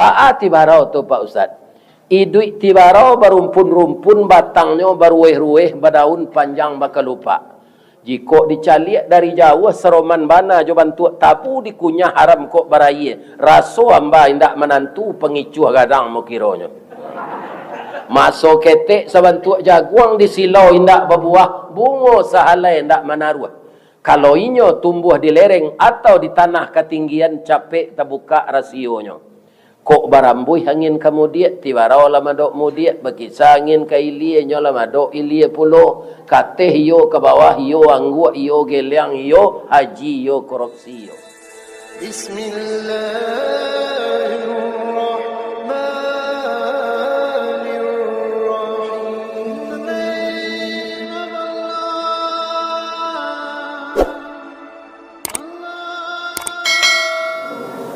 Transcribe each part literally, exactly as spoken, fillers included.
Aa tibarau tu, Pak Ustaz. Iduik tibarau barumpun-rumpun, batangnyo baruweh-ruweh, badaun panjang bakalupak. Jikok dicaliak dari jauah, saroman bana jo bantuak tabu dikunyah haram kok barayie. Raso amba indak manantu, pangicuah gadang mokironyo. Maso ketek sabantuak jaguang, disilau indak babuah, bungo sahalai indak manaruah. Kalau inyo tumbuah di lereng atau di tanah katinggian, capek tabukak rasionyo. Kok barambuih angin ka mudiak, tibarau lah madok mudiak, bakisa angin ka ilie, nyo lah madok ilie pulo, ka ateh iyo, ka bawah iyo, angguak iyo, geliang iyo, haji iyo, korupsi iyo. Bismillahirrahmanirrahim.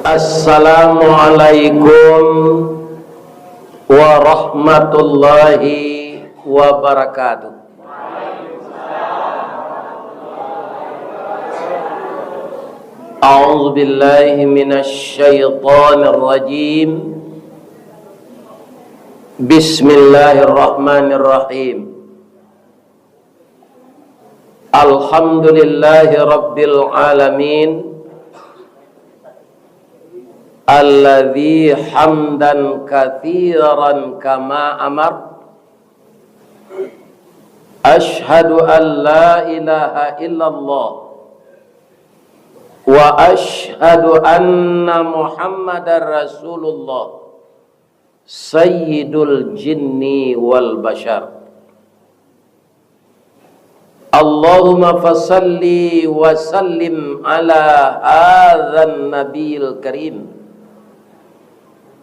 Assalamualaikum warahmatullahi wabarakatuh. A'udzubillahi minasyaitonirrajim. Bismillahirrahmanirrahim. Alhamdulillahi rabbil alamin, alladzi hamdan katsiran kama amar. Asyhadu an la ilaha illallah, wa asyhadu anna Muhammadar Rasulullah, sayyidul jinni wal bashar. Allahumma fasalli wa sallim ala hadzan nabiyil karim,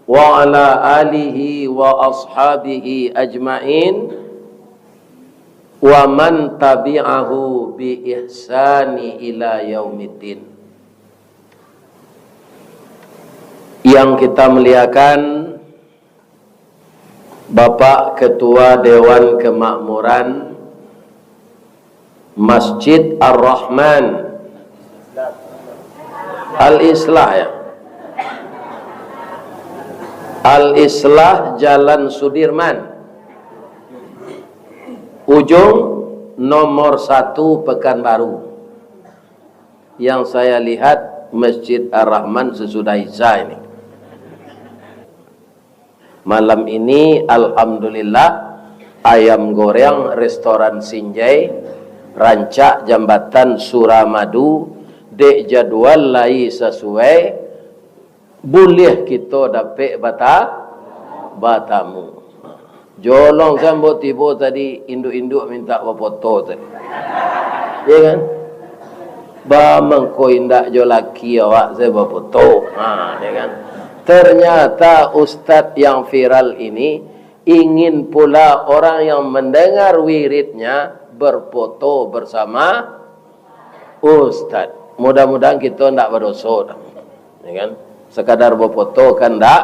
wa ala alihi wa ashabihi ajmain, wa man tabi'ahu bi ihsani ila yaumiddin. Yang kita muliakan, Bapak Ketua Dewan Kemakmuran Masjid Ar-Rahman, Al-Islah, ya. Al-Islah, Jalan Sudirman, ujung nomor satu, Pekanbaru. Yang saya lihat Masjid Ar-Rahman sesudah Isya ini. Malam ini, alhamdulillah, ayam goreng restoran Sinjai, rancak Jambatan Suramadu, dek jadwal lai sasuai, buliah kito dapek bata-, batamu. Jolong sambo tibo tadi, induak-induak mintak bafoto tadi. Ya kan? Ba mangko indak jo laki awak sajo bafoto. Ha, ya kan? Ternyata ustaz yang viral ini ingin pula orang yang mendengar wiridnya berfoto bersama ustaz. Mudah-mudahan kito ndak badoso doh. Ya kan? Sekadar bafoto kan ndak,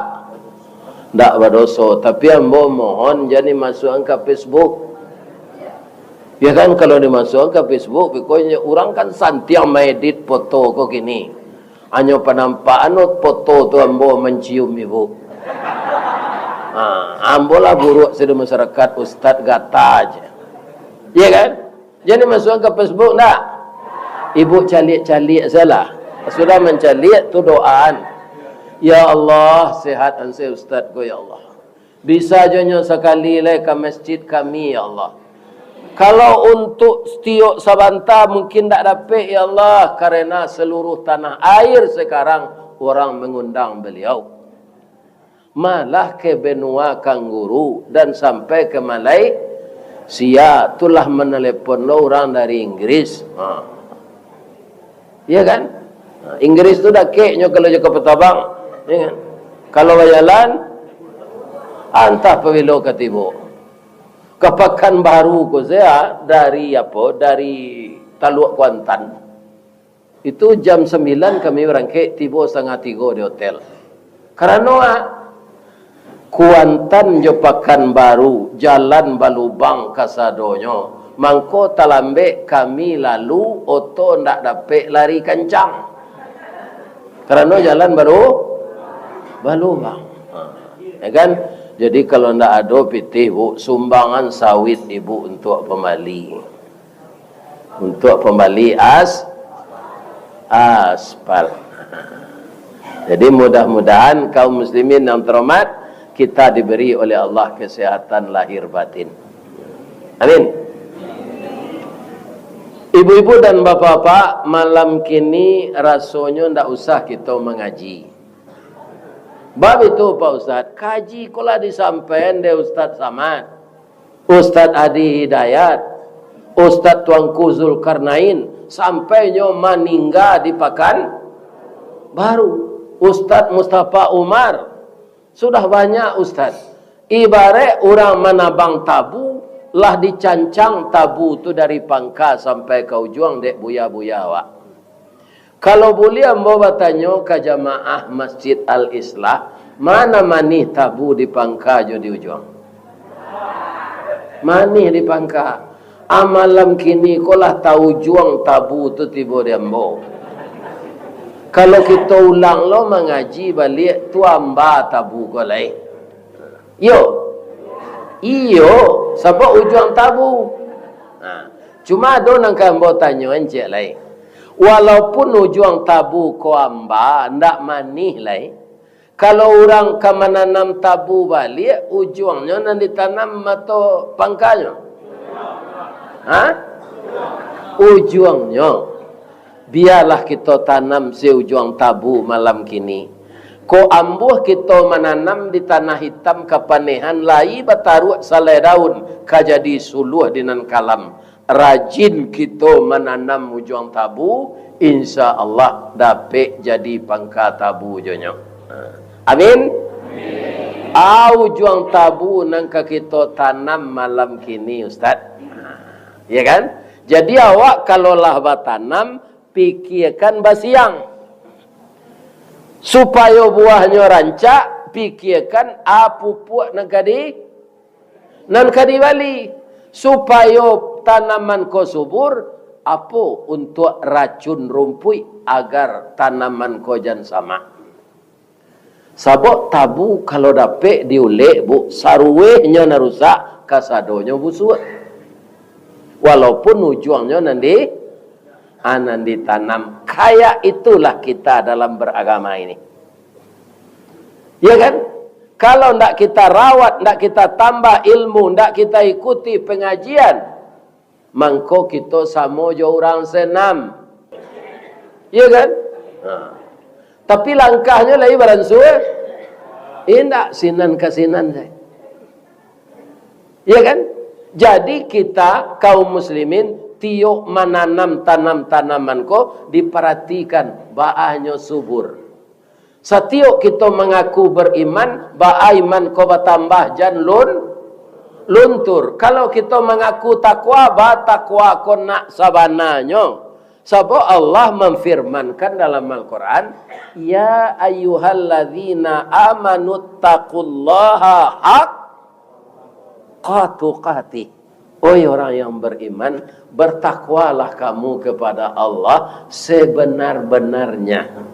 ndak badoso. Tapi ambo mohon jan dimasuakan ka Facebook. Ya kan, kalau dimasuakan ka Facebook, pokoknya urang kan santiang maedit foto ko kini. Hanyo panampakan foto tu ambo mancium ibu. Ha, ambo lah buruak sudah masyarakat, ustaz gata aja. Ya kan? Jan dimasuakan ka Facebook ndak? Ibu caliak-caliak sajolah. Sudah mancaliak tu doaan. Ya Allah, sehat ansai ustaz ko, ya Allah. Bisa jo nyo sakali lai ka masjid kami, ya Allah. Kalau untuk setiok sabanta mungkin ndak dapek, ya Allah, karena seluruh tanah air sekarang orang mengundang beliau. Malah ke benua Kangguru dan sampai ke Malaysia, tu lah manelepon lo urang dari Inggris. Ha. Ya kan? Ha, Inggris tu dakeknyo kalau jo Kota Tabang, ya kan? Kalau bajalan, antah pabilo ka tibo. Ka Pakanbaru ko sajo dari apo, dari Taluak Kuantan. Itu jam sambilan kami barangkek, tibo satangah tigo di hotel. Karano, ah, Kuantan jo Pakanbaru, jalan balubang kasadonyo. Mangko talambek kami lalu, oto ndak dapek lari kancang. Karano jalan balu-, balubang. Ha, ya kan? Jadi kalau ndak ado pitih, Bu, sumbangan sawit Ibu untuk pambali. Untuk pambali as-, aspal. Jadi mudah-mudahan kaum muslimin yang terhormat, kita diberi oleh Allah kesehatan lahir batin. Amin. Ibu-ibu dan bapak-bapak, malam kini rasonyo ndak usah kito mangaji. Bab itu, Pak Ustaz, kaji ko lah disampaian dek Ustaz Samad, Ustaz Adi Hidayat, Ustaz Tuanku Zulkarnain, sampai nyo maningga di Pakan Baru. Ustaz Mustafa Umar, sudah banyak ustaz. Ibarat urang manabang tabu, lah dicancang tabu tu dari pangka sampai ka ujuang dek buya-buya awak. Kalau buliah ambo batanyo ka jamaah Masjid Al-Islah, mana manih tabu di pangka jo di ujuang? Manih di pangka. Ah, malam kini ko lah taujuang tabu tu tibo di ambo. Kalau kito ulang lo mangaji baliak, tu amba tabu ko lai. Iyo. Iyo, sabab ujuang tabu. Nah, cuma ado nan ka ambo tanyo encek lai. Walaupun ujuang tabu ko amba, ndak manih lai. Kalau urang ka mananam tabu baliak, ujuangnyo nan ditanam atau pangkanyo? Ha? Ujuangnyo. Bialah kito tanam si ujuang tabu malam kini. Ko ambuah kito mananam di tanah itam kapanehan, lai bataruak salai daun, ka jadi suluah di nan kalam. Rajin kito mananam ujuang tabu, insya Allah dapek jadi pangka tabu jo nyo. Ha. Amin. Ah, ujuang tabu nan ka kito tanam malam kini, Ustaz. Ha. Ya kan? Jadi awak kalau lah batanam, pikiakan basiang. Supayo buahnyo rancak, pikiakan a pupuak nan ka di, nan ka dibali. Supayo tanaman ko subur, apo untuak racun rumpuik agar tanaman ko jan samak. Sabab tabu kalau dapek diulek, Bu, saruwehnyo nan rusak, kasadonyo busuak. Walaupun ujuangnyo nan di, ah, nan ditanam. Kayak itulah kita dalam beragama ini. Ya kan? Kalau ndak kita rawat, ndak kita tambah ilmu, ndak kita ikuti pengajian, mangko kito samo jo urang senam. Iya kan? Ha. Tapi langkahnyo lai baransua? Indak, sinan ka sinan sajo. Iya kan? Jadi kita kaum muslimin tiok mananam tanam-tanaman ko diparatikan, baa nyo subur. Satiok kito mangaku bariman, baa iman ko batambah jan lun-, luntur. Kalau kito mangaku takwa, batakwa ko nak sabananyo. Sabab Allah mamfirmankan dalam Al-Quran, "Ya ayyuhalladzina amanu taqullaha haqqa tuqatih." Oi orang yang beriman, bertakwalah kamu kepada Allah sebenar-benarnya.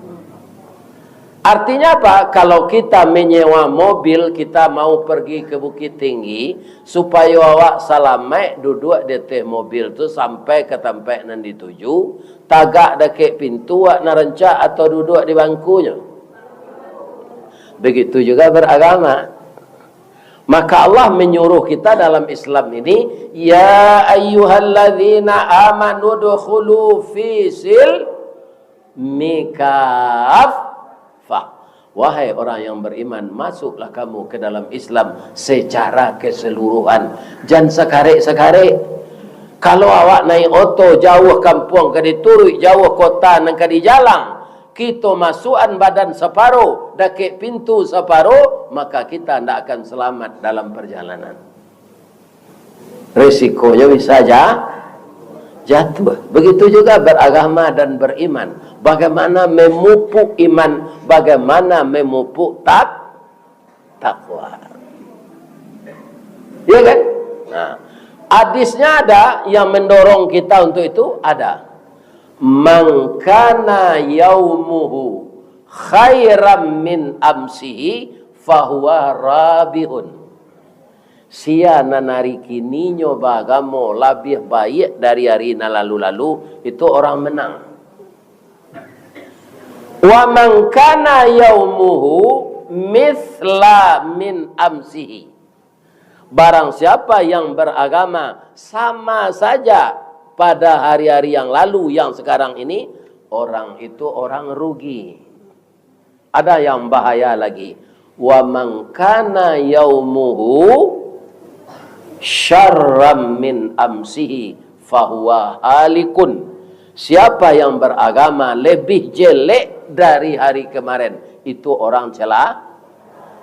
Artinya apa? Kalau kita menyewa mobil, kita mau pergi ke Bukittinggi, supayo awak salamaik duduak di ateh mobil tu sampai ka tampaik nan dituju, tagak dakek pintu awak nan rancak atau duduak di bangkunyo? Begitu juga beragama. Maka Allah menyuruh kita dalam Islam ini, "Ya ayyuhalladzina amanu dukhulu fi silmi kaffah." Wahai orang yang beriman, masuklah kamu ke dalam Islam secara keseluruhan. Jan sakarek-sakarek. Kalau awak naik oto jauah kampuang ka dituruik, jauah kota nan ka dijalang, kito masuakan badan saparo, dakek pintu saparo, maka kita ndak akan selamat dalam perjalanan. Risikonyo bisa ja-, jatuah. Begitu juga beragama dan beriman. Bagaimana memupuk iman, bagaimana memupuk tak-, takwa. Ya kan? Nah, hadisnya ada yang mendorong kita untuk itu, ada. "Man kana yaumuhu khairan min amsihi, fahuwa rabihun. Sia nan ari kininyo baagamo labiah baiak dari ari nan lalu-lalu, itu orang menang. Wa man kana yaumuhu mitsla min amsihi. Barang siapa yang beragama sama saja pada hari-hari yang lalu, yang sekarang ini, orang itu orang rugi. Ada yang bahaya lagi. Wa man kana yaumuhu syarram min amsihi fahuwa halikun. Siapa yang beragama lebih jelek dari hari kemarin, itu orang cela-,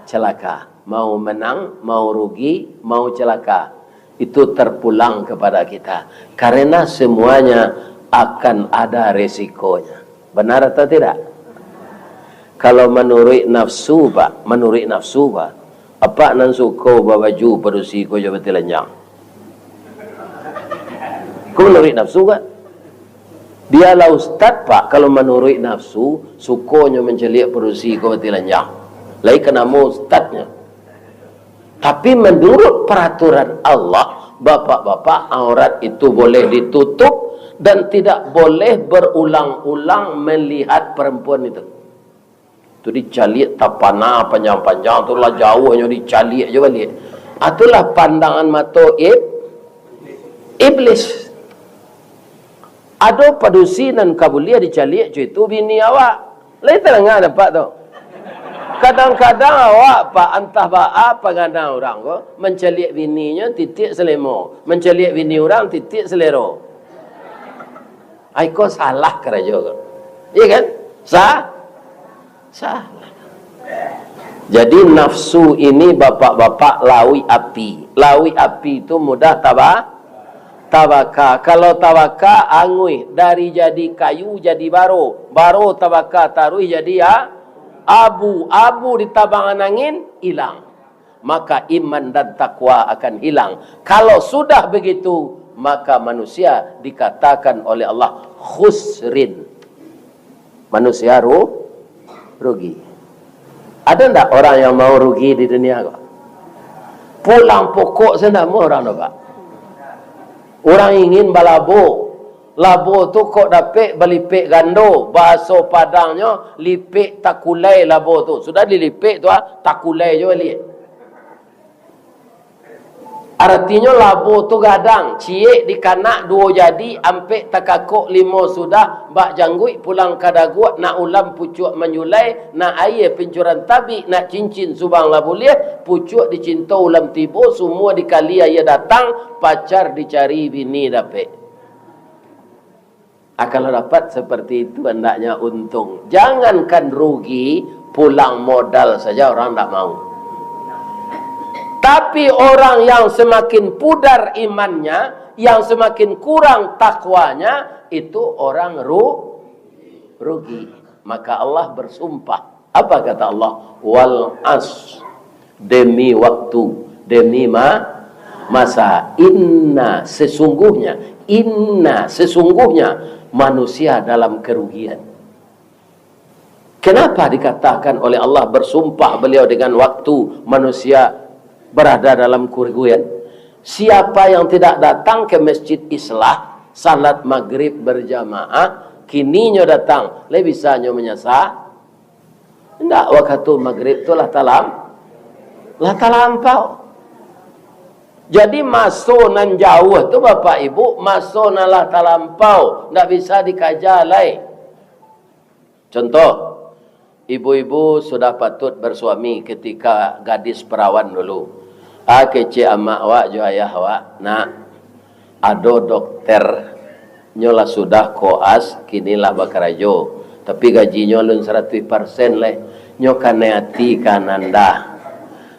celaka. Mau menang, mau rugi, mau celaka. Itu terpulang kepada kita. Karena semuanya akan ada resikonya. Benar atau tidak? Kalau manuruik nafsu, Pak, manuruik nafsu, Pak. Apak nan suko babaju padusi ko jo batilanjang. Ko manuruik nafsu, kan? Bialah ustad, Pak, kalau manuruik nafsu, sukonyo mancaliak padusi ko batilanjang. Lai ka namo ustadnyo. Tapi menurut peraturan Allah, bapak-bapak, aurat itu boleh ditutup dan tidak boleh berulang-ulang melihat perempuan itu. Tu dicaliak tapana panjang-panjang, tu lah jauahnyo dicaliak jo baliak. Ah, itulah pandangan mato ib-, iblis. Ado padusi nan ka buliah dicaliak co itu bini awak. Lai tadanga dek apak tu. Kadang-kadang awak, Pak, antah baa pangana urang ko, mancaliak bininyo titiak salemo, mancaliak bini urang titiak salero. Ai ko salah karajo ko. Iya kan? Sa-, salah. Jadi nafsu ini, bapak-bapak, lauik api. Lauik api tu mudah taba-, tabaka. Kalau tabaka, anguih, dari jadi kayu jadi baro. Baro tabaka taruih jadi a-, abu. Abu ditabangan angin, ilang. Maka iman dan takwa akan hilang. Kalau sudah begitu, maka manusia dikatakan oleh Allah khusrin. Manusia ru-, rugi. Ada ndak orang yang mau rugi di dunia ko? Pulang pokok sajo ndak mau urang tu, Pak. Urang ingin balabo. Labo tu kok dapek balipek gando, bahaso Padangnyo lipek takulai labo tu. Sudah dilipek tu, ah, takulai jo baliak. Aratinyo labo tu gadang, ciek dikanak duo jadi, ampek takakok limo sudah, bak jangguik pulang ka daguak, nak ulam pucuak manjulai, nak aia pincuran tabik, nak cincin subang lah buliah, pucuak dicinto ulam tibo, sumua dikali aia datang, pacar dicari bini dapek. Ah, kalau dapat seperti itu, hendaknya untung. Jangankan rugi, pulang modal saja orang ndak mau. Tapi orang yang semakin pudar imannya, yang semakin kurang takwanya, itu orang ru-, rugi. Maka Allah bersumpah. Apa kata Allah? Wal as, demi waktu, demi ma-, masa. Inna, sesungguhnya, inna, sesungguhnya manusia dalam kerugian. Kenapa dikatakan oleh Allah, bersumpah beliau dengan waktu manusia berada dalam kerugian? Siapa yang tidak datang ke Masjid Islah, salat maghrib berjamaah, kininyo datang, lai bisa nyo manyasa? Indak, wakatu maghrib tu lah talam-, lah talampau. Jadi, maso nan jauah tu, Bapak Ibu, maso nan lah talampau, ndak bisa dikaja lai. Contoh, ibu-ibu sudah patut bersuami ketika gadis perawan dulu. Ah, kecek amak awak jo ayah awak, "Nak, ado dokter, nyo lah sudah koas, kini lah bakarajo, tapi gajinyo alun saratuih parsen lai. Nyo kanai ati ka Ananda.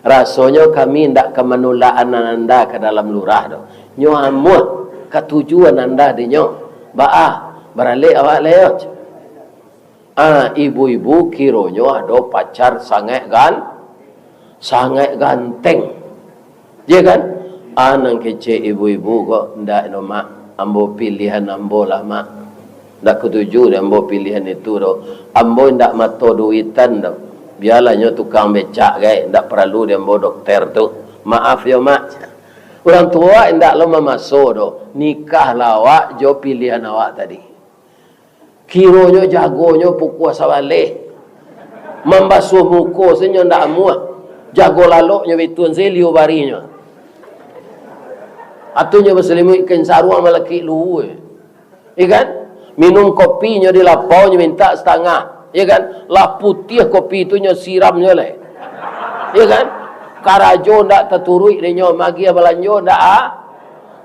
Rasonyo kami indak ka manulak Ananda ka dalam lurah doh. Nyo amuah, katuju Ananda dinyo. Baa, baralek awak lai yo?" Ah, ibu-ibu kironyo ado pacar sangaik gan-, sangaik ganteng. Iyo kan? Ah, nan kecek ibu-ibu ko, "Ndak no, Mak. Ambo pilihan ambo lah, Mak. Ndak katuju dek ambo pilihan itu doh. Ambo indak mato duitan doh." Bialah nyo tukang becak gai, ndak paralu di ambo dokter tu. Maaf yo, Mak. Urang tuo indak lo mamaso doh. Nikahlah awak jo pilihan awak tadi. Kironyo jagonyo pukua sabaleh. Mambasuah muko se nyo ndak amuah. Jago lalok nyo bitun se liu barinyo. Atunyo basalimuik kain saruang malakik luhua. Iya kan? Minum kopi nyo di lapau nyo mintak satangah. Iya kan? Lah putiah kopi tu nyo siram nyo lai. Iya kan? Karajo ndak taturuik dek nyo, magiah balanjo ndak a.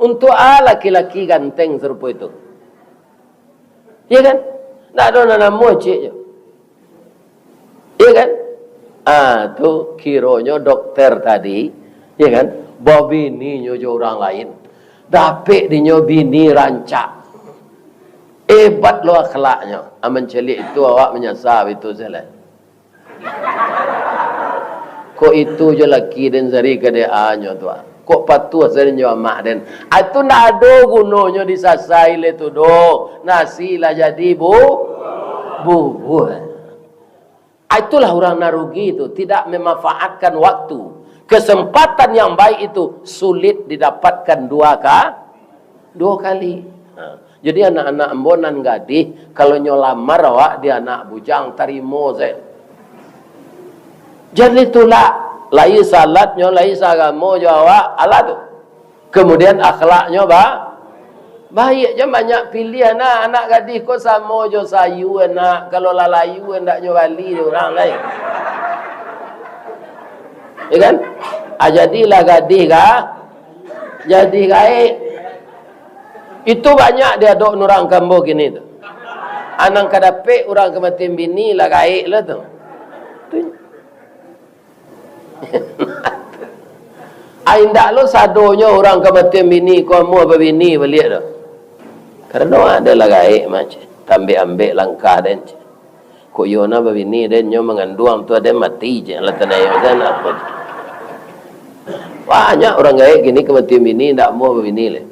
Untuak a laki-laki ganteng sarupo itu? Iya kan? Ndak ado nan namuah ciek nyo. Iya kan? Ah, tu kironyo dokter tadi, iya kan? Babininyo jo urang lain. Dapek dinyo bini rancak. Hebat lo akhlaknyo. Ah, mancaliak itu awak manyasa itu salah. Kok itu jo laki den sari ka D A nyo tu, ah. Kok patuah sari jo amak den. Ah, itu ndak ado gunonyo disasai le tu doh. Nasi lah jadi bu-, bubur. Ah, itulah urang nan rugi tu, tidak memanfaatkan waktu. Kesempatan yang baik itu sulit didapatkan dua ka-, duo kali. Ha. Jadi anak-anak ambo nan gadih, kalau nyo lamar awak di anak bujang, tarimo sajo. Jan ditulak, lai salatnyo, lai saagamo jo awak, alah tu. Kemudian akhlaknyo ba-, baik, jan banyak pilihan nah. Anak gadih ko samo jo sayua nak, kalau lah layua ndak nyo bali dek urang lai. Ya kan? Ah, jadilah gadih ka, jadi gaek. Itu banyak diadok urang ka ambo kini tu. Anak ka dapek urang kamatian bini lah gaek lah tu. Tu. Ai, indak lo sadonyo urang kamatian bini ko amuah babini baliak tu. Karano adalah gaek mah, ceh. Tambek-ambek langkah den, ceh. Kok iyo nah babini den, nyo manganduang tu aden mati, ceh. Lah tanai macam apo tu. Banyak urang gaek kini kamatian bini, indak amuah babini lai.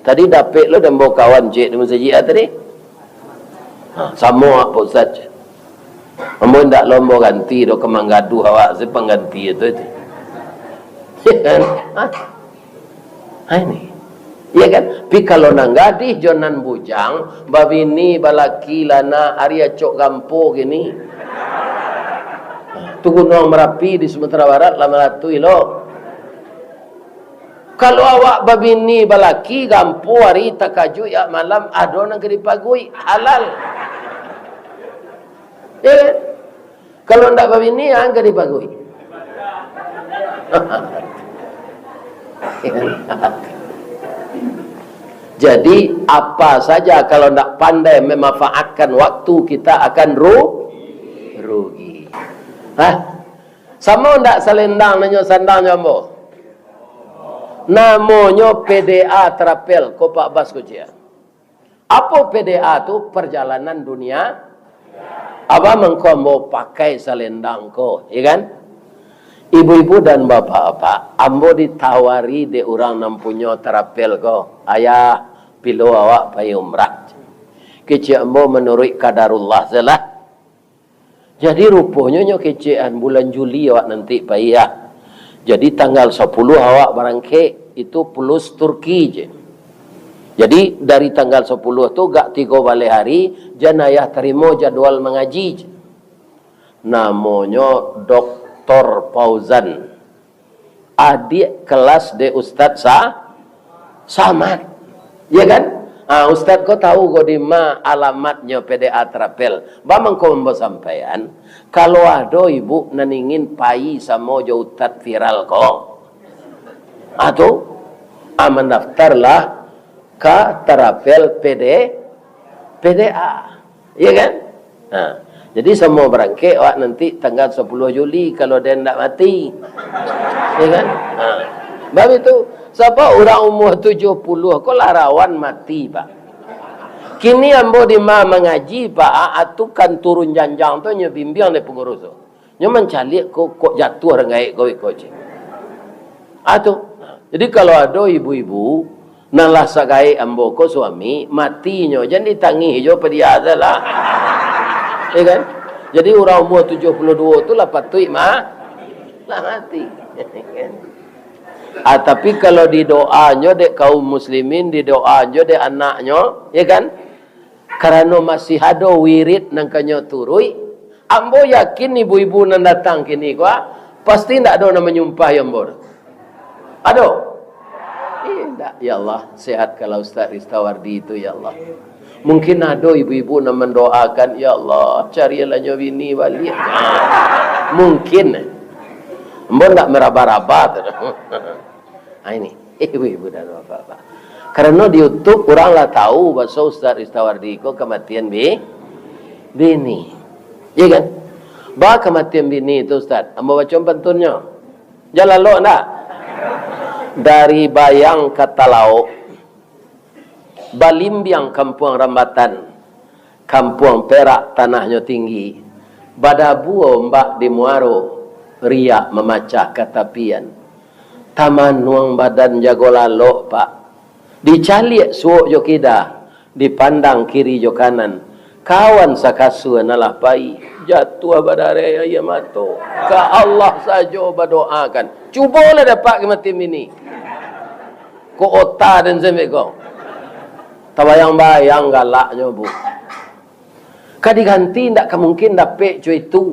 Tadi dapek lo den ambo kawan ciek di masajik ah tadi. Ha, samo Pak Ustaz, ceh. Ambo indak lo ambo ganti doh, ka manggaduah awak se pangganti tu, tu. Ya kan? Ha? Ha, ini. Ya kan? Pi kalau nan gadih jo nan bujang, babini, balaki, lah nak, ari acok gampo kini. Ha, tu Gunuang Marapi di Sumatera Barat, lah malatuih lo. Kalau awak babini balaki, gampo ari takajuik, yak malam, ado nan ka dipaguik, halal. Ya kan? Kalau ndak babini, ang ka dipaguik. Jadi, apa saja kalau ndak pandai memanfaatkan waktu, kita akan ru-, rugi. Hah? Samo ndak salendang nan nyo sandang jo ambo? Namonyo P D A Travel, ko Pak Bas ko ciek. Apo P D A tu? Perjalanan dunia. Abah mangko ambo pakai salendang ko, ya kan? Ibu-ibu dan bapak-bapak, ambo ditawari dek urang nan punyo Travel ko, "Ayah, pilo awak pai umrah." Kecek ambo manuruik kadarullah sajolah. Jadi, ruponyo nyo kecekan bulan Juli awak nanti pai, ah. Jadi, tanggal sapuluah awak barangkek, itu plus Turki je. Jadi, dari tanggal sapuluah tu, gak tigo baleh hari, jan ayah tarimo jadwal mangaji je. Namonyo Doktor Fauzan. Adiak kelas dek Ustaz Sa-, Samad. Ya kan? Ah, Ustaz ko tahu ko di ma alamatnyo P D A Travel. Bamangko ambo sampaian, kalau ado ibu nan ingin pai samo jo Ustaz viral ko, ah, tu, ah, mandaftarlah ka Travel P D, P D A. Iya kan? Ha. Jadi, samo barangkek awak nanti tanggal sapuluah Juli, kalau den ndak mati. Iya kan? Ha. Bab itu, sabab urang umua tujuah puluah ko lah rawan mati, Pak. Kini ambo di ma mangaji, Pak, a, atukan turun janjang tu nyo bimbiang dek pangurus tu. Nyo mancaliak ko, kok jatuah rang gaek ko, ko cik. Ah, tu. Jadi, kalau ado ibu-ibu, nan lah sagaek ambo ko suami, mati nyo, jan ditangih jo padiah salah. Ya kan? Jadi urang umua tujuah puluah duo tu lah patuik ma-, lah mati. Ah, tapi kalau didoanyo dek kaum muslimin, didoanyo dek anaknyo, ya kan? Karano masih ado wirid nan kanyo turuik, ambo yakin ibu-ibu nan datang kini ko, ah, pasti ndak ado nan manyumpah ambo. Ado? Indak, ya Allah, sehatkanlah Ustaz Ristawardi tu, ya Allah. Mungkin ado ibu-ibu nan mandoakan, "Ya Allah, carilah nyo bini baliak." Mungkin. Ambo ndak maraba-raba tu. Ah, ini, ibu-ibu dan bapak-bapak. Karano di YouTube urang lah tahu baso Ustaz Ristawardi ko kamatian bi-, bini. Iya kan? Ba kamatian bini tu, Ustaz. Ambo baco pantunnyo. Jan lalok ndak? Dari Bayang ka Talaok, Balimbiang Kampuang Rambatan, Kampuang Perak tanahnyo tinggi, badabua ombak di muaro, riak mamacah ka tapian. Tamanuang badan jago lalok, Pak. Dicaliak suok jo kida, dipandang kiri jo kanan. Kawan sakasua nan lah pai, jatuah badareh aia mato. Ka Allah sajo badoakan. Cubolah dapek kamatian bini. Kok ota den sembek ko. Tabayang-bayang galaknyo, Bu. Ka diganti, indak ka mungkin dapek co itu.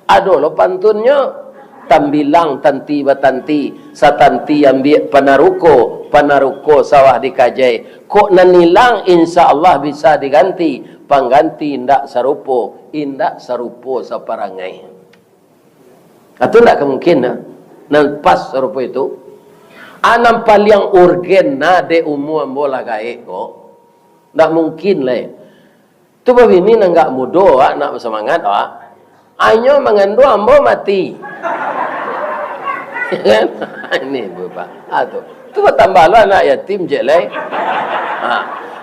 Ado lo pantunnyo. Tambilang tanti batanti, satanti ambiak panaruko, panaruko sawah dikajai. Kok nan ilang, insya Allah bisa diganti. Pangganti indak sarupo, indak sarupo saparangai. Atu ndak ka mungkin, nah. Nan pas sarupo itu. Ah, nan paliang urgen, nah, dek umua ambo lah gaek ko. Ndak mungkin lai. Tu babini nan agak mudo, awak nak basamangat, awak. Inyo manganduang ambo mati. Kan? Ini, Bu, Pak. Ah, tu. Tu batambah lo anak yatim, cek lai. Ha.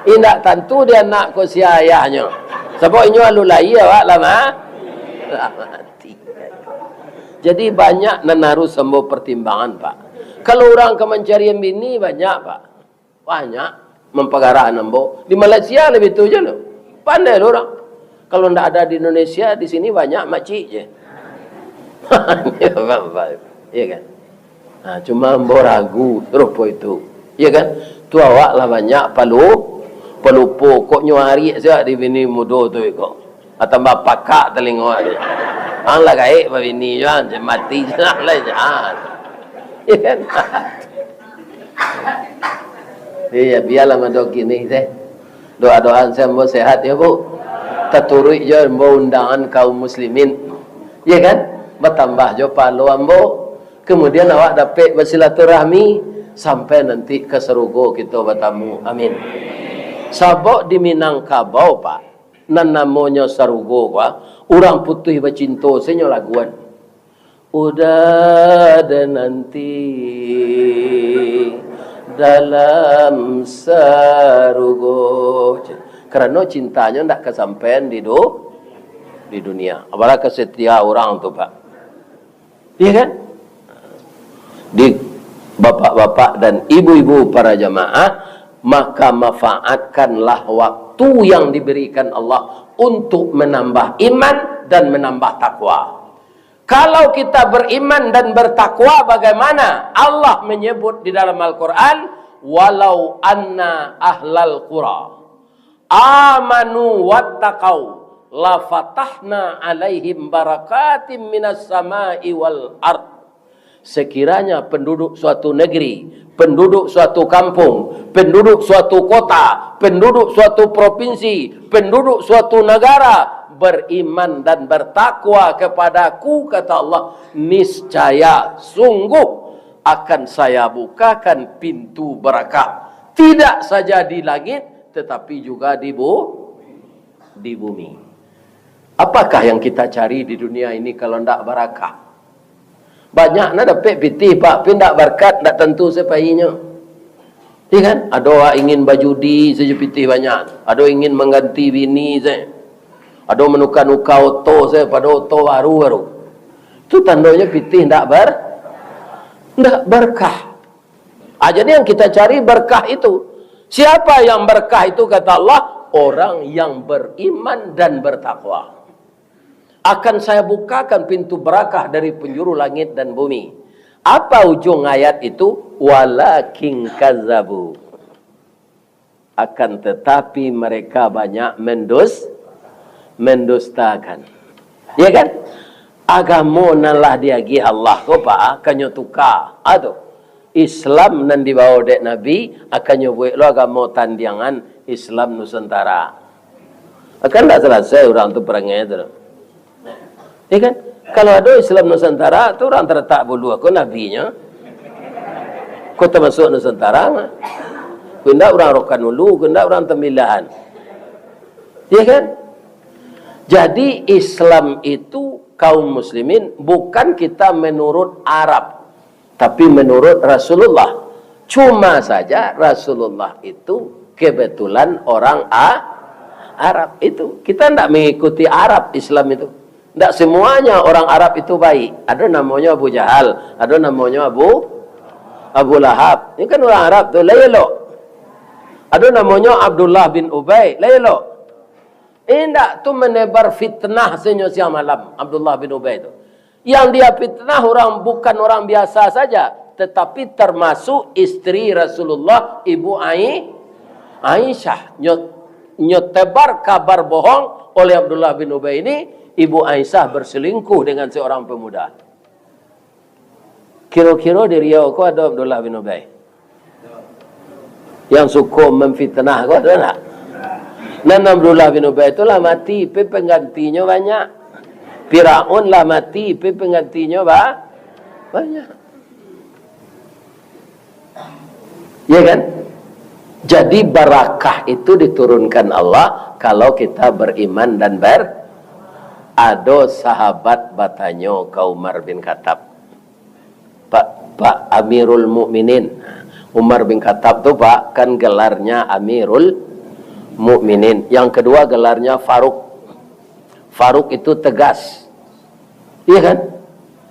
Indak tantu di anak ko sia ayahnyo. Sabab inyo alun lahia, awak lah ma-, lah mati. Jadi, banyak nan harus ambo pertimbangan, Pak. Kalau urang ka mancarian bini, banyak, Pak. Banyak mampagarahan ambo. Di Malaysia labiah tu je lo. Pandai lo urang. Kalau ndak ada di Indonesia, di sini banyak makcik je. Iya kan? Nah, cuma ambo ragu sarupo itu. Iya kan? Tu awak lah banyak palu-, palupo. Kok nyo ariak siak di bini mudo tu iko. Ah, tambah pakak talingo tu. Ang lah gaek babini juo, mati je lah, jan. Iya kan? Iya, bialah mado kini teh. Doa-doaan se ambo sehat ya, Bu. Taturuik jo ambo undangan kaum muslimin. Iya kan? Batambah jo pahalo ambo. Kemudian awak dapek basilaturahmi sampai nanti ka sarugo kito batamu. Amin. Sabab di Minangkabau, Pak, nan namonyo sarugo ko, urang putuih bacinto se nyo laguan. Udah ada nanti dalam sarugo. Karano cintanyo ndak kasampaian di du-, di dunia. Apalah ka setia urang tu, Pak. Iya kan? Di bapak-bapak dan ibu-ibu para jamaah, maka manfaatkanlah waktu yang diberikan Allah untuk menambah iman dan menambah takwa. Kalau kita beriman dan bertakwa, bagaimana? Allah menyebut di dalam Al-Quran, "Walau anna ahlal qura amanu wattaqau, lafatahna alaihim barakatim minas samai wal ard." Sekiranya penduduk suatu negeri, penduduk suatu kampung, penduduk suatu kota, penduduk suatu provinsi, penduduk suatu negara beriman dan bertakwa kepada-Ku, kata Allah, niscaya, sungguh akan Saya bukakan pintu barakah, tidak saja di langit, tetapi juga di bu-, di bumi. Apakah yang kita cari di dunia ini kalau ndak barakah? Banyak nan dapek pitih, Pak, tapi ndak barakat, ndak tantu se painyo. Iya kan? Ado awak ingin bajudi sajo pitih banyak. Ado ingin mangganti bini se. Ado manuka-nuka oto se pado oto baru-baru. Tu tandonyo pitih ndak bar-, ndak barakah. Ah, jadi yang kita cari berkah itu. Siapa yang berkah itu, kata Allah? Orang yang beriman dan bertakwa. Akan Saya bukakan pintu barakah dari penjuru langit dan bumi. Apa ujung ayat itu? Walakin kazzabu. Akan tetapi mereka banyak mendus-, mendustakan. Ya kan? Agamo nan lah diagiah Allah ko, Pak, kanyo tuka. Ah, tu. Islam nan dibawa dek Nabi, akannyo buek lo agamo tandiangan Islam Nusantara. Akan ndak salasai urang tu parangai tu. Ya kan? Kalau ado Islam Nusantara, tu urang taratak buluah ko nabinyo. Ko tamasuak Nusantara mah. Ko indak urang Rokan Hulu, ko indak urang Tambilahan. Ya kan? Jadi Islam itu, kaum muslimin, bukan kita menurut Arab, tapi menurut Rasulullah. Cuma saja Rasulullah itu kebetulan orang A-, Arab itu. Kita ndak mengikuti Arab Islam itu. Ndak semuanya orang Arab itu baik. Ado namonyo Abu Jahal, ado namonyo Abu, Abu Lahab. Ini kan orang Arab tu, lah elok. Ado namonyo Abdullah bin Ubay, lah elok. Indak, tu menebar fitnah sinyo siang malam, Abdullah bin Ubay tu. Yang dia fitnah orang, bukan orang biasa saja, tetapi termasuk isteri Rasulullah, Ibu Ai-, Aisyah. Nyo, nyo tebar kabar bohong oleh Abdullah bin Ubay ini, Ibu Aisyah berselingkuh dengan seorang pemuda. Kiro-kiro di Riau ko ado Abdullah bin Ubay? Yang suko mamfitnah ko ado ndak? Nan Abdullah bin Ubay tu lah mati, pi panggantinyo banyak. Firaun lah mati, pi panggantinyo ba-, banyak. Ya kan? Jadi barakah itu diturunkan Allah kalau kita beriman dan ber-, ado sahabat batanyo ka Umar bin Khattab, "Pak, Pak Amirul Mukminin." Umar bin Khattab tu, Pak, kan gelarnya Amirul Mukminin. Yang kedua gelarnya Faruk. Faruk itu tegas. Iya kan?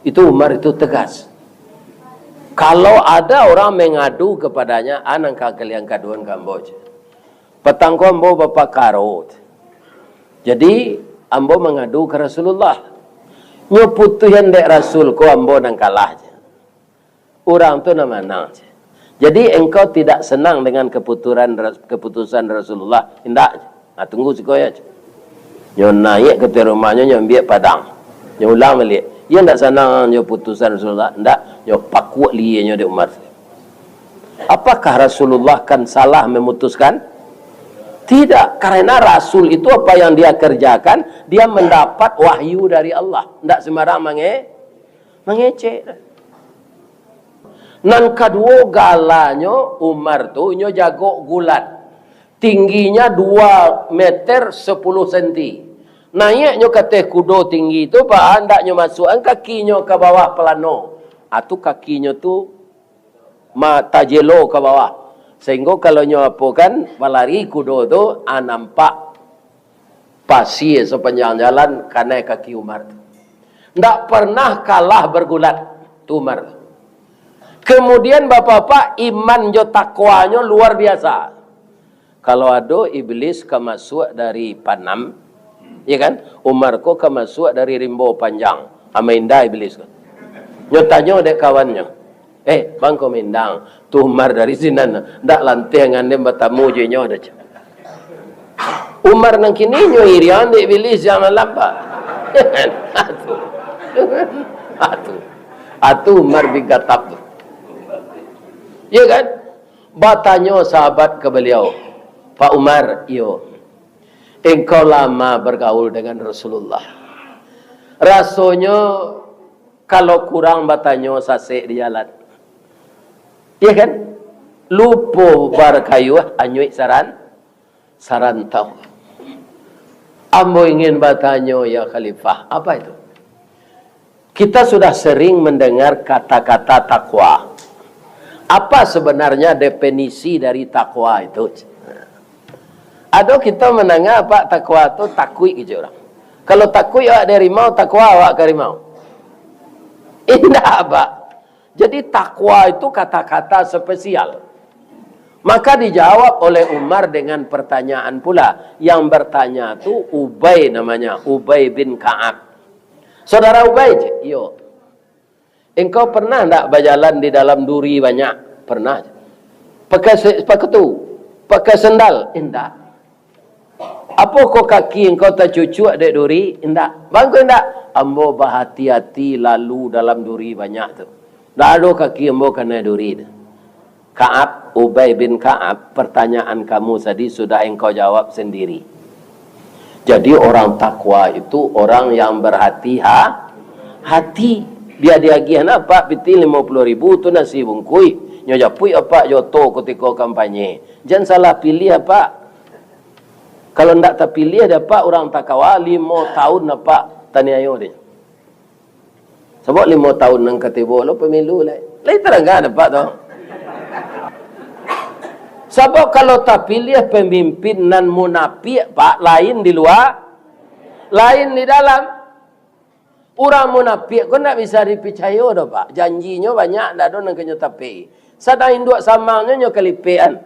Itu Umar itu tegas. Kalau ada orang mengadu kepadanya, "Ah, nan ka kalian kaduan ka ambo," cek. "Patang ko ambo bapakaro. Jadi, ambo mangadu ka Rasulullah. Nyo putuihan dek Rasul ko ambo nan kalah," cek. "Urang tu nan manang," cek. "Jadi, engkau tidak senang dengan keputuran, keputusan Rasulullah?" "Indak," cek. "Nah, tunggu siko yo," cek. Nyo naiak ka ateh rumahnyo, nyo ambiak padang. Nyo ulang baliak. "Iyo ndak sanang jo putusan Rasulullah?" "Ndak." Nyo pakuak lienyo dek Umar. Apakah Rasulullah kan salah memutuskan? Tidak, karena Rasul itu apa yang dia kerjakan, dia mendapat wahyu dari Allah. Ndak sembarang mange-, mangecek. Nan kaduo, galanyo Umar tu, inyo jago gulat. Tingginya dua meter sepuluh senti. Naiaknyo ka ateh kudo tinggi tu, Pak, andaknyo masuakan kakinyo ka bawah palano. Atu kakinyo tu ma-, tajelo ka bawah. Sahinggo kalau nyo apokan, balari kudo tu, ah, nampak pasie sapanjang jalan, kanai kaki Umar tu. Ndak pernah kalah bergulat tu Umar. Kemudian, Bapak-bapak, iman jo takwanyo luar biasa. Kalau ado iblis ka masuak dari Panam, ya kan? Umar ko ka masuak dari Rimbo Panjang. Ama indah iblis ko. Nyo tanyo dek kawannyo, "Eh, Bang Komendang, tu Umar dari sinan, ndak lanteh ngan den batamu jo inyo doh," cek. Umar nan kini nyo iriang dek iblis siang malam, Pak. Atu. Atu. Atu Umar bin Khattab tu. Ya kan? Batanyo sahabat ka baliau, "Pak Umar, iyo, engkau lama bergaul dengan Rasulullah. Rasonyo kalau kurang batanyo sasek di jalan." Iya kan? "Lupo bakayuah anyuik saran-, sarantau." "Ambo ingin batanyo, ya Khalifah, apa itu?" Kita sudah sering mendengar kata-kata takwa. Apa sebenarnya definisi dari takwa itu? Ado kita mandanga, Pak, takwa tu takuik kecek urang. Kalau takuik awak dari harimau, takwa awak ka harimau? Indak, Pak. Jadi, takwa itu kata-kata spesial. Maka dijawab oleh Umar dengan pertanyaan pula. Yang bertanya tu Ubay namanya, Ubay bin Ka'ab. Saudara Ubay, cek, iyo. Engkau pernah ndak bajalan di dalam duri banyak? Pernah. Pakai se-, sepakatu, pakai sendal? Indak. Apokoh kaki engkau tacucuak dek duri? Indak. Bangko indak? Ambo bahati-hati lalu dalam duri banyak tu. Ndak ado kaki ambo kanai duri tu. Ka'ab, Ubay bin Ka'ab, pertanyaan kamu tadi sudah engkau jawab sendiri. Jadi, orang takwa itu orang yang berhati ha-, hati. Bia diagiah nah, Pak, pitih limo puluah ribu tu nasi bungkuih. Nyo japuik Apak jo oto kutiko kampanye. Jan salah pilih, Apak. Kalau ndak tapiliah dek Apak, urang takwa, limo taun Apak taniayo dek. Sabab limo taun nan ka tibo lo pemilu lai. Lai tarangah dapek tu. Sabab kalau tapiliah pamimpin nan munapiak, Pak, lain di lua, lain di dalam. Urang munapiak ko ndak bisa dipicayo doh, Pak. Janjinyo banyak, ndak ado nan ka nyo tapei. Sadang induak samangnyo nyo kalipekan.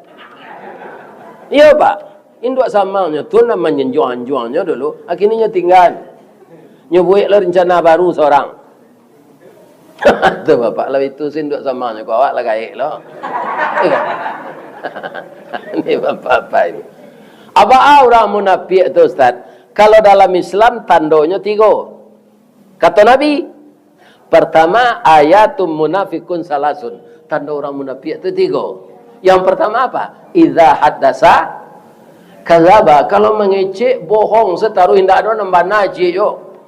Iyo, Pak. Induak samangnyo tu nan manjanjuang-anjuangnyo dulu, akhirnyo nyo tingga. Nyo buek lo rencana baru sorang. Tu bapak lah itu si induak samangnyo, ko awak lah gaek lo. Ni bapak-bapak ini. Apo urang munapiak tu, Ustaz? Kalau dalam Islam tandonyo tigo. Kato Nabi, pertama, ayatum munafikun salasun. Tando urang munapiak tu tigo. Yang pertama apa? Idza haddasa kadzaba. Kalau mangecek, bohong sataruih, indak ado nan bana cek yo.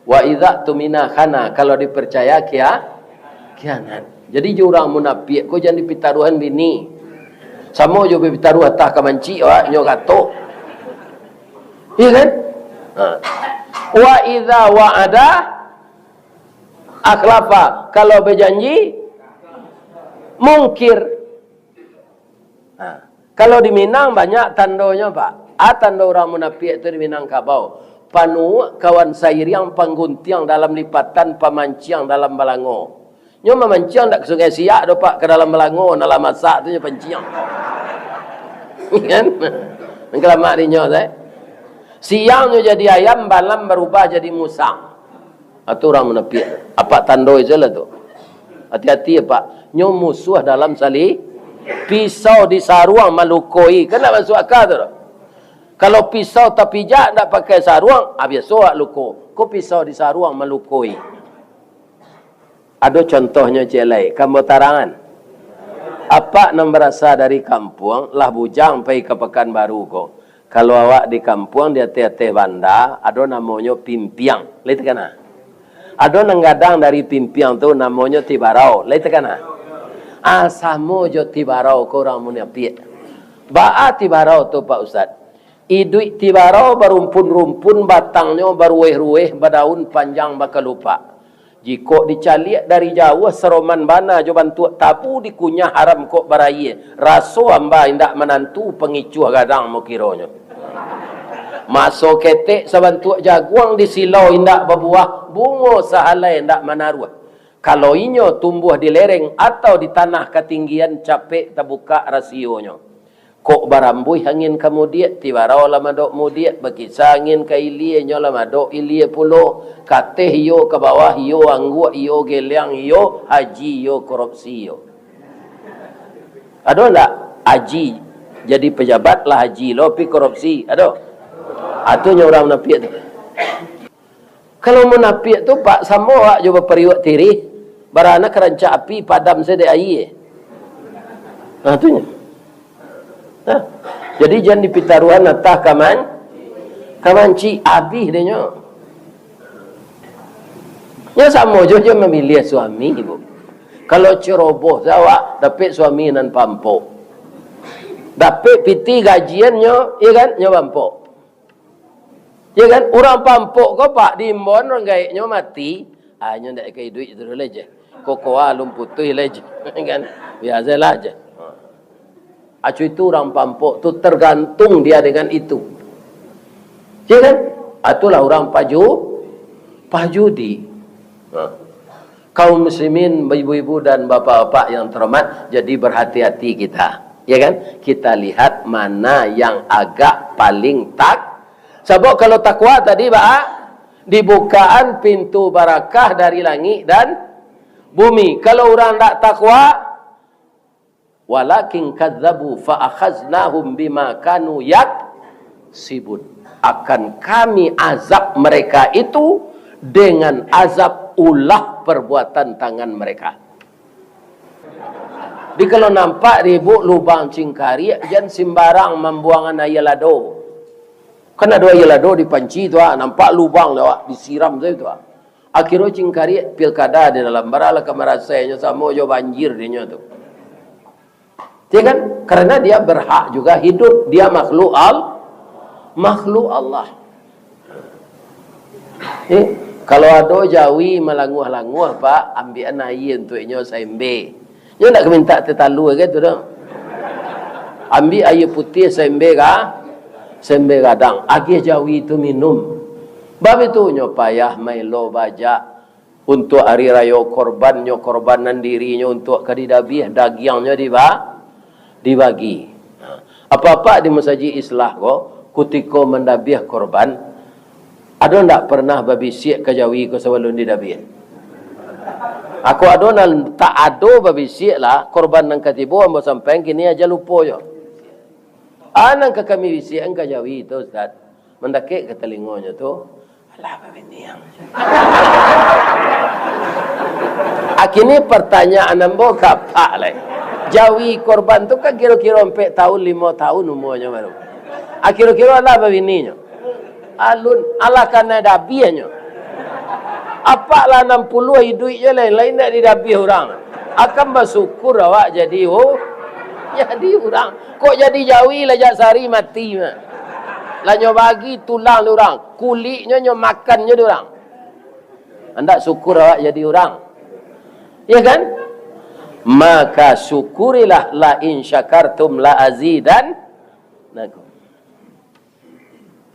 Wa idza tumina khana. Kalau dipercaya, kia-, khianat. Jadi, jo urang munapiak ko jan dipitaruahan bini. Samo jo pitaruah atah ka mancik, awak nyo gatok. Iya kan? Ha. Wa idza wa'ada akhlafa. Kalau bajanji, mungkir. Ha. Kalau di Minang banyak tandonyo, Pak. A tando urang munapiak tu di Minangkabau. Panuak kawan sairiang, pangguntiang dalam lipatan, pamanciang dalam balango. Nyo mamanciang dak ka Sungai Siak doh, Pak, ka dalam balango, nan lah masak tu nyo panciang. Kan? Nan kalamak di nyo, eh. Siang nyo jadi ayam, malam barubah jadi musang. Atu urang munapiak. Apak tandoi sajolah tu. Hati-hati, Pak. Nyo musuah dalam sali-, pisau di saruang malukoi. Kan ndak masuak aka tu doh. Kalau pisau tapijak ndak pakai saruang, ah, biaso awak luko. Ko pisau di saruang malukoi. Ado contohnyo ciek lai, ka ambo tarangan. Apak nan barasa dari kampuang, lah bujang pai ka Pakanbaru ko. Kalau awak di kampuang, di ateh-ateh banda, ado namonyo pimpiang. Lai takana? Ado nan gadang dari pimpiang tu, namonyo tibarau. Lai takana? Ah, samo jo tibarau ko urang munapiak. Baa tibarau tu, Pak Ustaz? Iduik tibarau barumpun-rumpun, batangnyo baruweh-ruweh, badaun panjang bakalupak. Jikok dicaliak dari jauah, saroman bana jo bantuak tabu, dikunyah haram kok barayie. Raso amba indak manantu, pangicuah gadang mokironyo. Maso ketek sabantuak jaguang, disilau indak babuah, bungo sahalai indak manaruah. Kalau inyo tumbuah di lereng atau di tanah katinggian, capek tabukak rasionyo. Kok barambuih angin ka mudiak, tibarau lah madok mudiak, bakisa angin ka ilie, nyo lah madok ilie pulo, ka ateh iyo, ka bawah iyo, angguak iyo, geleang iyo, haji iyo, korupsi iyo. Ado ndak? Haji jadi pejabat lah haji lo, pi korupsi. Ado? Atu nyo urang munapiak tu. Kalau munapiak tu, Pak, samo awak jo bapariuak tirih, barana ka rancak api, padam sajo dek aia. Nah, tu nyo. Nah, jadi jan dipitaruahan atah kaman-, kamancik, abih deh nyo. Nyo samo jo, jo mamiliah suami, Bu. Kalau ceroboh sajo awak, dapek suami nan pampok. Dapek pitih gajian nyo, iyo kan, nyo pampok. Iyo kan? Urang pampok ko, Pak, diimbauan urang gaeknyo mati, ah, nyo ndak ka iduik tu lai je. Kokoa alun putuih lai je. Kan? Biasolah je. Acu itu urang pampok tu tergantung dia dengan itu. Iyo kan? Atulah urang paju-, pajudi. Ha. Kaum muslimin, ibu-ibu dan bapak-bapak yang terhormat, jadi berhati-hati kita. Ya kan? Kita lihat mana yang agak paling tak-, sabab kalau takwa tadi, ba-, Dibukaan pintu barakah dari langik dan bumi. Kalau urang ndak takwa, "Walakin kadzabu fa akhaznahum bima kanu yaksibun." Akan Kami azab mereka itu dengan azab ulah perbuatan tangan mereka. Jadi kalau nampak ribut lubang cingkariak, jan simbarang mambuangan aia lado. Kan ado aia lado di panci tu, ah, nampak lubang tu, ah, disiram sajo tu, ah. Akhirnyo cingkariak pilkada di dalam, baralah ka marasainyo, samo jo banjir dinyo tu. Ya kan? Karena dia berhak juga hidup, dia makhluk Al-, makhluk Allah. Eh, kalau ado jawi malanguah-languah, Pak, ambiakan aia untuak inyo saembe. Nyo ndak ka mintak teh talua ka tu doh. Ambiak aia putiah saembe ga-, saembe gadang, agiah jawi tu minum. Bab itu nyo payah maelo bajak. Untuak ari rayo korban, nyo korbanan dirinyo untuak ka didabiah, dagiangnyo diba-, dibagi. Nah, apak-apak di Masajik Islah ko, kutiko mandabiah korban, ado ndak pernah babisiak ka jawi ko sabalun didabiah? Ako ado nan tak ado babisiak lah, korban nan ka tibo ambo sampaian, kini aja lupo jo. Ah, nan ka kami bisiakan ka jawi tu, Ustaz. Mandakek ka talingonyo tu, "Alah, babini ang." Akhirnyo partanyaan ambo ka apak lai. Jawi korban tu kan kiro-kiro ampek taun, limo taun umuanyo baru. Ah, kiro-kiro alah babininyo. Alun, alah kanai dabiahnyo. Apak lah anam puluah iduik je lai, lai ndak didabiah urang. Akan basyukur awak jadi, oh, jadi urang. Kok jadi jawi lah jak sari mati mah. Lah nyo bagi tulang dek urang, kuliknyo nyo makan nyo dek urang. Andak syukur awak jadi urang. Ya kan? Maka syukurilah, la in syakartum la azidannakum.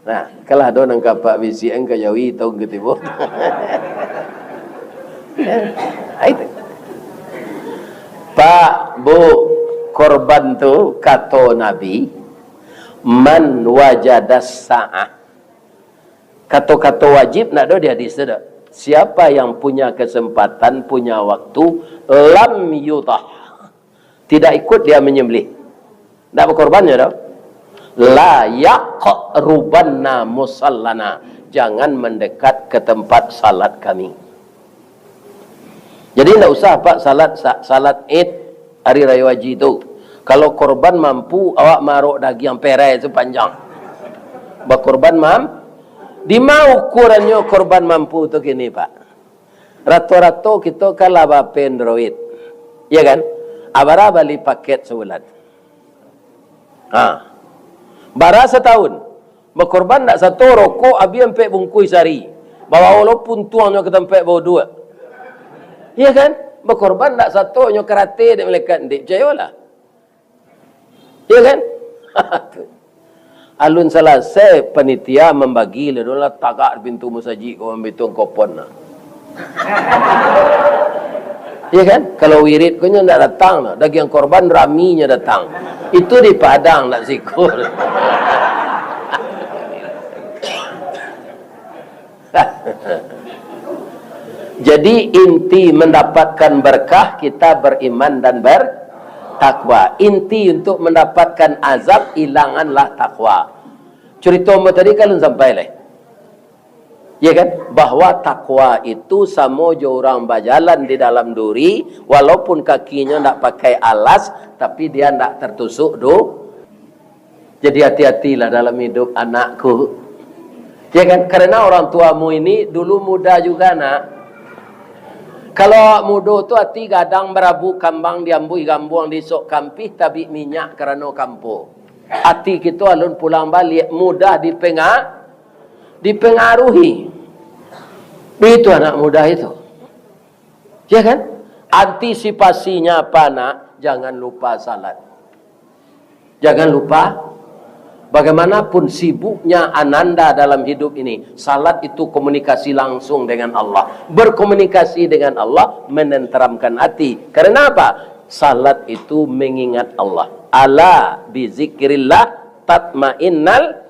Nah, kalah do nan ka apak bisiakan ka jawi taun ka tibo. Itu. Pak, Bu, korban tu, kato Nabi, "Man wajadas sa'ah." Kato-kato wajib ndak do di hadis tu doh. Siapa yang punya kesempatan, punya waktu, lam yudhah. Tidak ikut dia menyembelih. Ndak bakorban nyo doh. La yaqrubanna musallana. Jangan mendekat ke tempat salat kami. Jadi ndak usah, Pak, salat sa-, salat Id hari rayo haji tu. Kalau korban mampu, awak maarok dagiang perai sapanjang. Bakorban mam-, dima ukurannyo korban mampu tu kini, Pak? Rato-rato kito kan lah ba-P Android. Iya kan? Abara bali paket sabulan? Ha. Bara sataun? Bakorban ndak sato rokok abih ampek bungkuih sari? Babawo lo puntuangnyo ka tampek bauduak. Iya kan? Bakorban ndak sato nyo karate dek malaikat? Ndak picayolah. Iya kan? Tu. Alun salasai panitia mambagi, lah dolah tagak di pintu musajik ko, mambitung kopon nah. Iya kan? Kalau wirid ko nyo ndak datang nah, dagiang korban raminyo datang. Itu di Padang, ndak siko. Jadi, inti mendapatkan berkah, kita beriman dan bertakwa. Inti untuk mendapatkan azab, ilanganlah takwa. Curito ambo tadi kan alun sampai lai. Ya kan? Bahwa takwa itu samo jo urang bajalan di dalam duri, walaupun kakinyo ndak pakai alas, tapi dia ndak tertusuk du-, Jadi hati-hatilah dalam hidup, anakku. Ya kan? Karena orang tuamu ini dulu muda juga, nak. Kalau awak mudo tu ati gadang, barabu kambang, diambuih gambuang, diisok kampih, tabik minyak karano kampo. Ati kito alun pulang baliak, mudah dipenga-, dipengaruhi. Begitu anak muda itu. Ya kan? Antisipasinya apa, nak? Jangan lupa salat. Jangan lupa, bagaimanapun sibuknya ananda dalam hidup ini, salat itu komunikasi langsung dengan Allah. Berkomunikasi dengan Allah menenteramkan hati. Karena apa? Salat itu mengingat Allah. Ala bizikrillah tatmainnal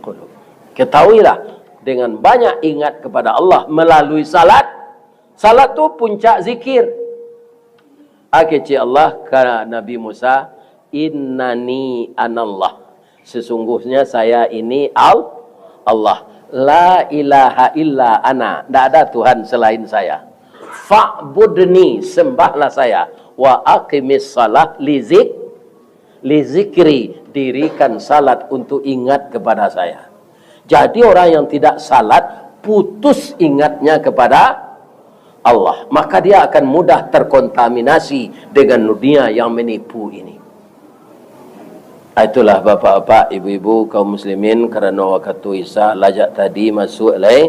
qulub. Ketahuilah, Dengan banyak ingat kepada Allah melalui salat. Salat tu puncak zikir. Kecek Allah ka Nabi Musa, "Innani anallah." Sesungguhnya saya ini Al-, Allah. La ilaha illa ana. Ndak ada Tuhan selain saya. Fa'budni, sembahlah saya. Wa aqimis salah lizik, lizikri, dirikan salat untuk ingat kepada saya. Jadi orang yang tidak salat, putus ingatnya kepada Allah, maka dia akan mudah terkontaminasi dengan dunia yang menipu ini. Ah, itulah bapak-bapak, ibu-ibu, kaum muslimin, karano wakatu Isya lajak tadi masuk lai,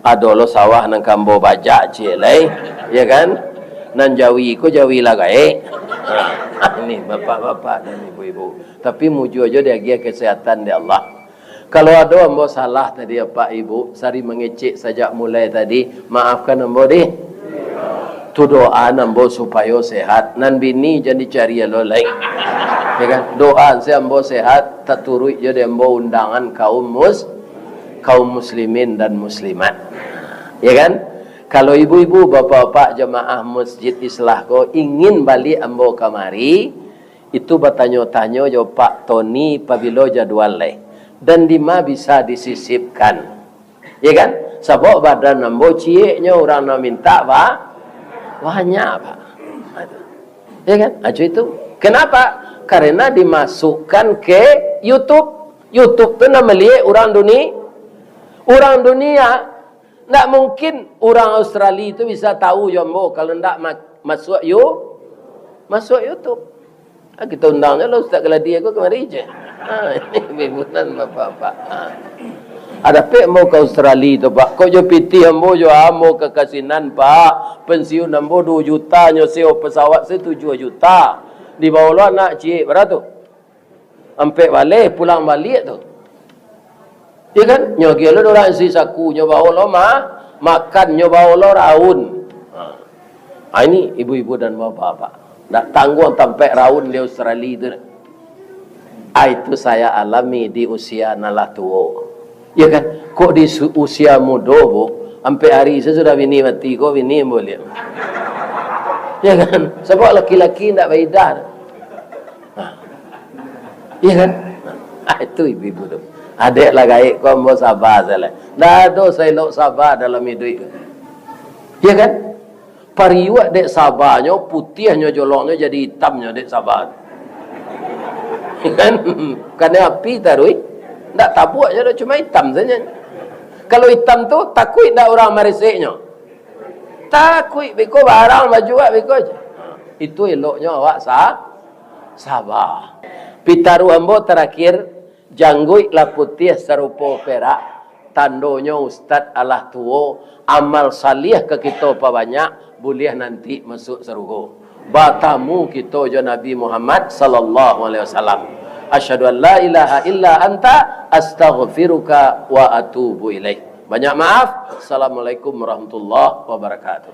ado lo sawah nan ka ambo bajak ciek lai, ya kan? Nan jawi ko jawi lah gaek. Ha, ini bapak-bapak dan ibu-ibu. Tapi mujua jo diagiah kesehatan dek Allah. Kalau ado ambo salah tadi, Apak Ibu, sari mangecek sajak mulai tadi, maafkan ambo dih. Tu doaan ambo supayo sehat. Nan bini jan dicari alo lai. Ya kan? Doaan se ambo sehat, taturuik jo dek ambo undangan kaum mus-, kaum muslimin dan muslimat. Ya kan? Kalau ibu-ibu, bapak-bapak jamaah Masjid Islah ko ingin baliak ambo kamari, itu batanyo-tanyo jo Pak Tony pabilo jadual lai, dan dima bisa disisipkan. Ya kan? Sabab badan ambo cieknyo, urang nan mintak ba-, banyak, Pak. Ya kan? Acu itu. Kenapa? Karena dimasukkan ke YouTube. YouTube tu nan maliek urang duni-, urang dunia. Ndak mungkin urang Australia tu bisa tahu jo ambo kalau ndak ma-, masuak You-, masuak YouTube. Ha, kita undang je lah Ustaz Keladi aku kemari je. Ha, ini bibunan bapak-bapak. Ha. Ada pek ambo ke Australia tu, Pak. Kok jo pitih ambo jo ambo ke kasinan, Pak. Pensiun ambo dua juta, nyo sewa pesawat se tujuh juta. Di bawah lo anak ciek, bara tu? Ampek baleh pulang baliak tu. Ya kan? Nyo agiah lo urang isi saku, nyo bao lo ma-, makan, nyo bao lo raun. Ha. Ha, ini ibu-ibu dan bapak-bapak. Ndak tangguang tampek raun di Australia tu. Ah, itu saya alami di usia nan lah tuo. Ya kan? Kok di su-, usia mudo, Bu, ampek hari se sudah bini mati, kok bini ambo liek. Ya kan? Sabab laki-laki ndak baidah. Ha. Iya kan? Ah, itu ibu-ibu tu. Adek lah gaek ko ambo saba salah. Ndak ado saelok saba dalam iduik. Iya kan? Pariuak dek sabanyo, putiahnyo jolongnyo jadi itamnyo dek saba. Iya kan? Kanai api taruih. Ndak tabuak je doh, cuma itam saja. Kalau itam tu, takuik ndak urang mareseknyo? Takuik beko barang bajuak beko je. Itu eloknyo awak sa-, saba. Pitaruah ambo tarakhir, jangguik lah putiah sarupo perak, tandonyo ustad alah tuo, amal saliah ka kito pabanyak, buliah nanti masuak sarugo. Batamu kito jo Nabi Muhammad sallallahu alaihi wasallam. Asyhadu an la ilaha illa anta, astaghfiruka wa atubu ilaik. Banyak maaf. Assalamualaikum warahmatullahi wabarakatuh.